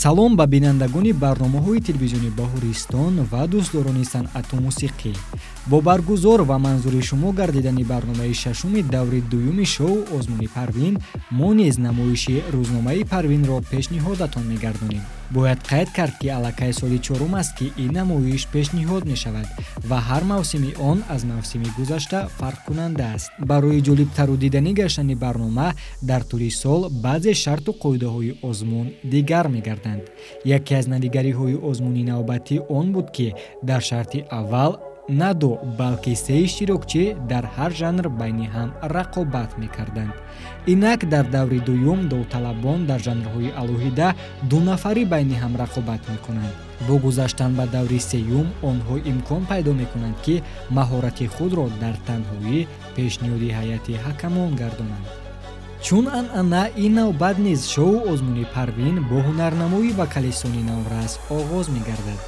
Салом ба бинандагони барномаҳои телевизиони Баҳористон ва дӯстдорони санъату мусиқӣ. Бо баргузор ва манзури шумо гардидани барномаи шашуми даври дуюми шоу озмуни Парвин, мо низ намоиши рӯзномаи Парвинро пешниҳодатон мегардонем. Бояд қайд кард, ки аллакай соли чорум аст, ки ин намоиш пешниҳод мешавад ва ҳар мавсими он аз мавсими гузашта фарқкунанда аст. Барои ҷолибтару диданӣ гаштани барнома дар тӯли сол баъзе шарту қоидаҳои озмун дигар мегарданд. Яке аз навигариҳои озмуни навбатӣ он буд, ки дар шарти аввал на ду, балки се иштирокчӣ дар ҳар жанр байни ҳам рақобат мекарданд. Инак, дар даври дуюм довталабон дар жанрҳои алоҳида дунафарӣ байни ҳам рақобат мекунанд. Бо гузаштан ба даври сеюм онҳо имкон пайдо мекунанд, ки маҳорати худро дар танҳоӣ пешниҳоди ҳайати ҳакамон гардонанд. Чун анъана, ин навбат низ шоу озмуни Парвин бо ҳунарнамои вокалистони наврас оғоз мегардад.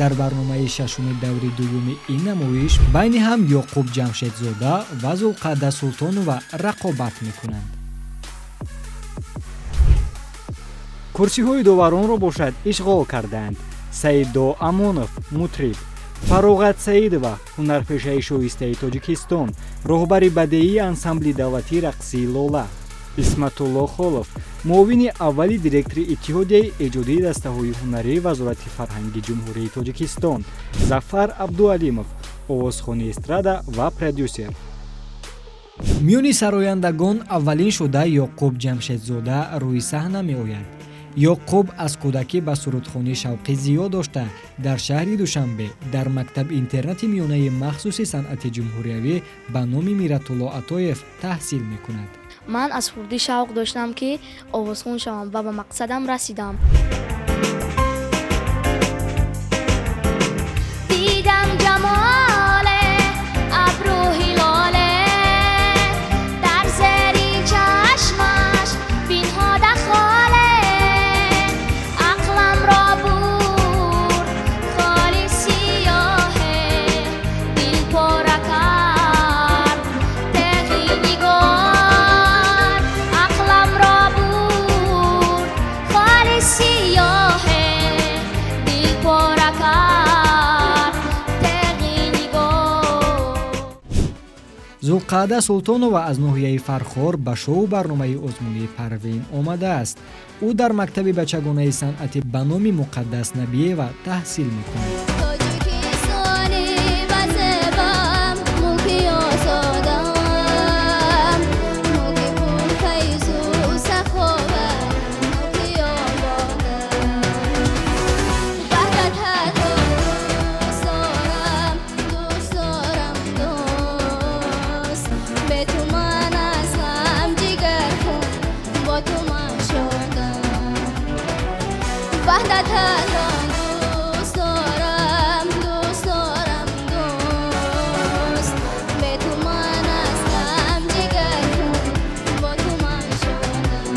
Дар барномаи шашуми даври дуюми ин намоиш байни ҳам Ёқуб Ҷамшедзода ва Зулқаъда Султонова рақобат мекунанд. Курсиҳои доваронро бошад ишғол кардаанд: Саиддо Амонов, мутриб, Фароғат Саидова, ҳунарпешаи шоистаи Тоҷикистон, роҳбари бадеии ансамбли давлатии рақсии Лола, Исматулло Холов, муовини аввали директори Иттиҳодияи эҷодии дастаҳои ҳунарии Вазорати фарҳанги Ҷумҳурии Тоҷикистон, Зафар Абдуалимов, овозхони эстрада ва продюсер. Миёни сарояндагон аввалин шуда Ёқуб Ҷамшедзода рӯи саҳна меояд. Ёқуб аз кӯдакӣ ба сурудхонӣ шавқи зиёд дошта, дар шаҳри Душанбе дар мактаб-интернати миёнаи махсуси санъати ҷумҳуриявӣ ба номи Миратулло Атоев таҳсил мекунад. Ман аз хурдӣ шавқ доштам, ки овозхон шавам, ва ба мақсадам расидам. Дидам ҷамоле абрӯ ҳилоле, дар зери чашмаш пинҳода холе, ақламро бурд холи сиёҳе, дил пора кард теғи нигор, ақламро бурд холи сиёҳе, дил пора кард теғи нигор. Зулқаъда Султонова аз ноҳияи Фархор ба шоу барномаи озмунии Парвин омадааст. Ӯ дар мактаби бачагонаи санъатӣ ба номи Муқаддас Набиева таҳсил мекунад. Тоҷикистони вазебам, мулки озодам, мулки пурфайзу саховат, мулки ободам. Ваҳдататро дӯст дорам, дӯст дорам, дӯст. Бе ту ман аз ғам ҷигархун, бо ту ман шодам. Ваҳдататро дӯст дорам, дӯст дорам, дӯст. Бе ту ман аз ғам ҷигархун, бо ту ман шодам.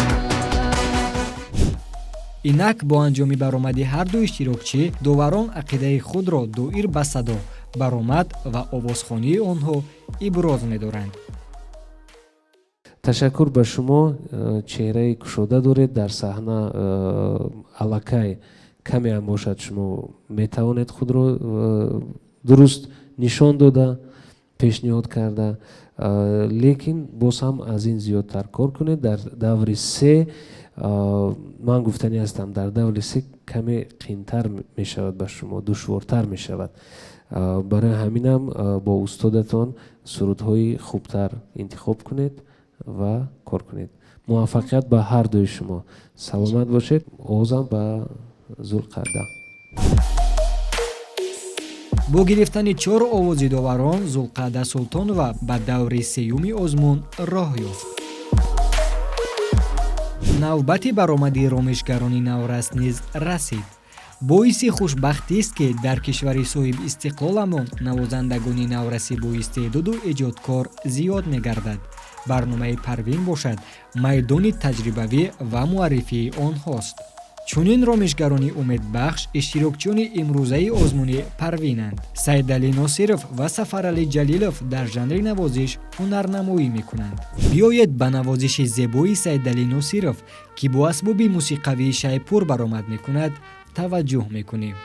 Инак, бо анҷоми баромади ҳар ду иштирокчӣ доварон ақидаи худро доир ба садо, баромад ва овозхонии онҳо иброз медоранд. Ташаккур ба шумо. Чеҳраи кушода доред дар саҳна, аллакай камеам бошад, шумо метавонед худро дуруст нишон дода, пешниҳод карда, лекин боз ҳам аз ин зиёдтар кор кунед. Дар даври се, ман гуфтанӣ ҳастам, дар даври се каме қиинтар мешавад ба шумо, душвортар мешавад. Барои ҳаминам бо устодатон сурудҳои хубтар интихоб кунед ва кор кунед. Муваффақият ба ҳар дуи шумо, саломат бошед. Овозам ба Зулқаъда. Бо гирифтани чор овози доварон Зулқаъда Султонова ба даври сеюми озмун роҳ ёфт. Навбати баромади ромишгарони наврас низ расид. Боиси хушбахтист, ки дар кишвари соҳибистиқлоламон навозандагони навраси боистеъдоду эҷодкор зиёд мегардад. Барномаи Парвин бошад майдони таҷрибавӣ ва муаррифии онҳост. Чунин ромишгарони умедбахш иштирокчиёни имрӯзаи озмуни Парвинанд. Сайдалӣ Носиров ва Сафаралӣ Ҷалилов дар жанри навозиш ҳунарнамоӣ мекунанд. Биёед ба навозиши зебои Сайдалӣ Носиров, ки бо асбоби мусиқавии шайпур баромад мекунад, таваҷҷӯҳ мекунем.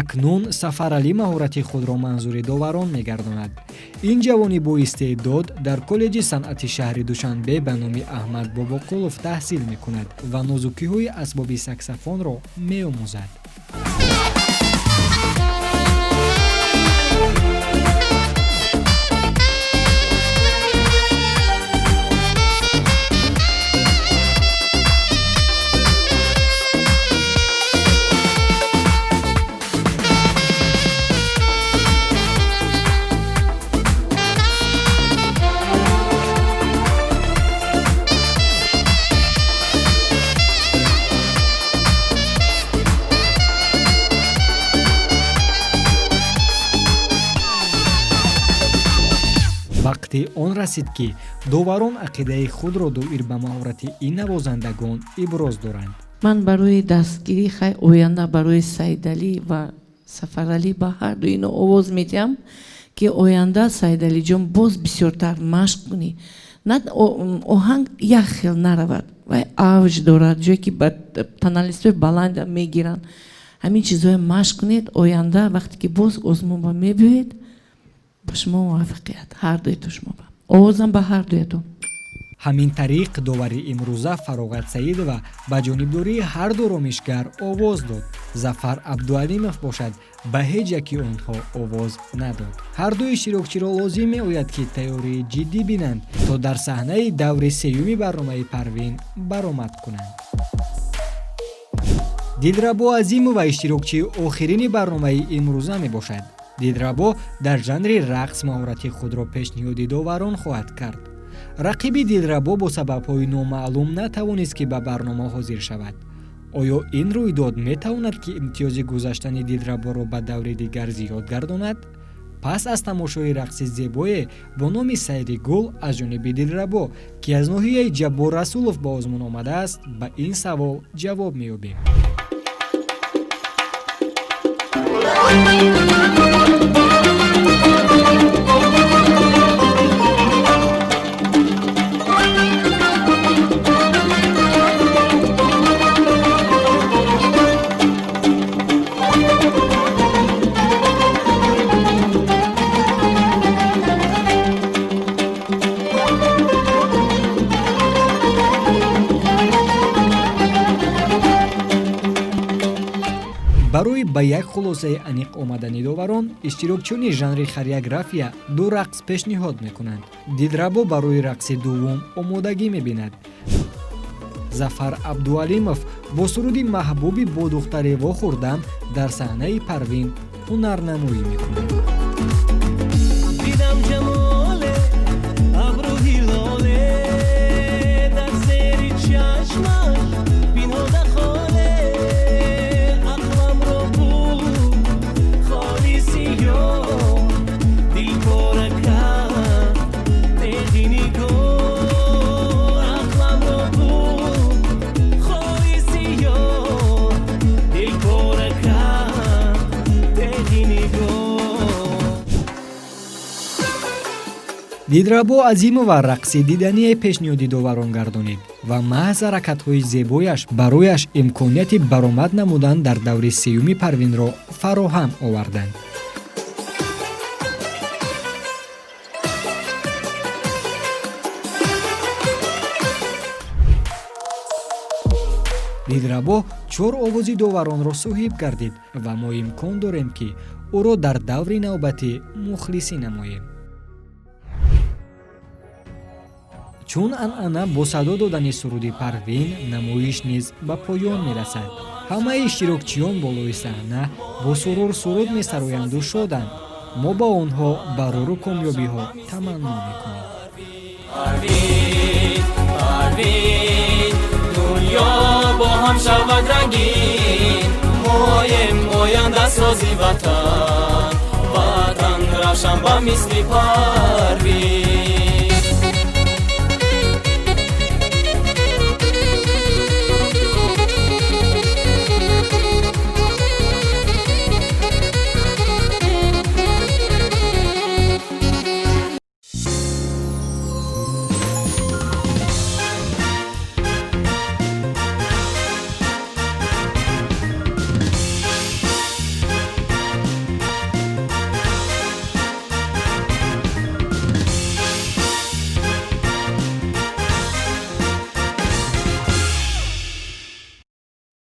Акнун Сафаралӣ маҳорати худро манзури доварон мегардонад. Ин ҷавони боистеъдод дар коллеҷи санъати шаҳри Душанбе ба номи Аҳмад Бобоқулов таҳсил мекунад ва нозукиҳои асбоби саксофонро меомӯзад. Вақти он расид, ки доварон ақидаи худро доир ба маҳорати ин навозандагон иброз доранд. Ман барои дастгирӣ хай оянда барои Сайдалӣ ва Сафаралӣ ба ҳарду ино овоз медиҳам, ки оянда, Сайдалиҷон, боз бисёртар машқ кунӣ. На оҳанг як хел наравад, вай авҷ дорад, ҷое ки ба тоналистои баланд мегиранд. Ҳамин чизҳое машқ кунед, оянда вақте ки боз озмунба мебиёед, ба шумо муваффақият, ҳардуето шумо овозам ба ҳардуятон. Ҳамин тариқ, довари имрӯза Фароғат Саидова ба ҷонибдории ҳарду ромишгар овоз дод. Зафар Абдуалимов бошад, ба ҳеҷ яки онҳо овоз надод. Ҳарду иштирокчиро лозим меояд, ки тайёрии ҷиддӣ бинанд, то дар саҳнаи даври сеюми барномаи Парвин баромад кунанд. Дилрабо Азимова иштирокчии охирини барномаи имрӯза мебошад. Дилрабо дар жанри рақс маҳорати худро пешниҳоди доварон хоҳад кард. Рақиби Дилрабо бо сабабҳои номаълум натавонист, ки ба барнома ҳозир шавад. Оё ин рӯйдод метавонад, ки имтиёзи гузаштани Дилраборо ба даври дигар зиёд гардонад? Пас аз тамошои рақси зебое бо номи Сайри гул аз ҷониби Дилрабо, ки аз ноҳияи Ҷаббор Расулов ба озмун омадааст, ба ин савол ҷавоб меёбем. Барои ба як хулосаи аниқ омадани доварон, иштирокчиёни жанри хореография ду рақс пешниҳод мекунанд. Дилрабо барои рақси дуввум омодагӣ мебинад. Зафар Абдуалимов бо суруди маҳбуби «Бо духтаре вохӯрдам» дар саҳнаи Парвин ҳунарнамоӣ мекунад. Дидам ҷамоле, абру ҳилоле, дар зери чашмаш пинҳода холе, ақламро буд холи сиёҳ, дил пора кард теғи нигоҳ, ақламро буд холи сиёҳ, дил пора кард теғи нигоҳ. Дилрабо Азимова рақси дидание пешниҳоди доварон гардонид ва маҳз ҳаракатҳои зебояш барояш имконияти баромад намудан дар даври сеюми Парвинро фароҳам оварданд. Дилрабо чор овози доваронро соҳиб гардид ва мо имкон дорем, ки ӯро дар даври навбатӣ мухлисӣ намоем. Чун анъана, бо садо додани суруди Парвин намоиш низ ба поён мерасад. Ҳамаи иштирокчиён болои саҳна бо сурур суруд месароянду шоданд. Мо ба онҳо барору комёбиҳо таманно мекунем. Парвин, Парвин, дунё бо ҳам шавад рангин. Моем ояндасози ватан, ватан равшан ба мисли Парвин.